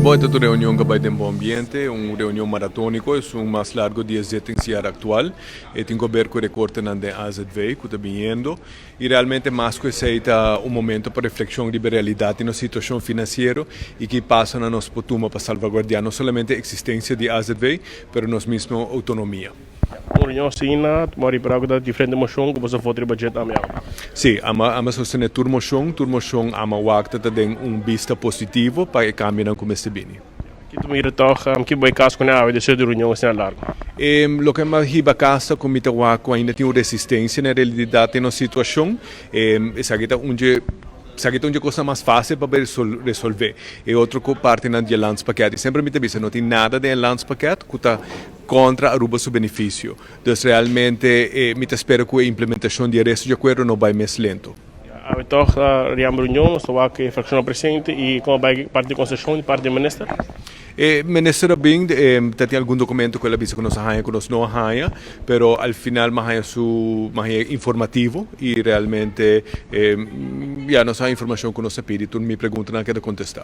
Bon, ta un reunion cu a bay den bon ambiente, un reunion maratonico, esun mas largo di e zittingsjaar actual. E tin cu ber cu recortenan den AZV cu ta biniendo y realmente mas cu esey ta un momento pa reflexion riba e realidad di nos situacion financiero y ki pasonan nos por tuma pa salvaguardia no solamente existencia di AZV, pero nos mismo autonomia. Un reunion asina, tuma ripará ku ta diferente moshon ku boso vota riba dje tambe awe. Sí, ama ama sostené tur moshon, tur moshon ama wak ta ta den un bista positivo pa e kambionan ku mester bini. Ki ta mira tòg ki bo e kas kuné awe despues di reunion asina largu? E loke mi a hiba kas ta ku mi ta wak ku ainda tin un resistensia na e realidat den nos situashon. Esaki ta un dje esaki ta un dje kosnan mas fásil pa resolvé. E otro partinan di e landspakket, i semper mi ta bisa no tin nada den e landspakket ku ta contra Aruba su beneficio. Dus realmente mi ta spera cu e implementacion di e resto di acuerdo no bay mes lento. Awe toch ta riamba reunion, nos ta wak e fraccionnan presente y con a bay parti di concesion di parti di minister. E minister a bin, ta tin algun documento cu el a bisa cu nos a haya cu nos no a haya, pero al final mi a haya su, mi a haya informativo y realmente ya nos a haya informacion cu nos a pidi, tur mi preguntanan a keda contesta.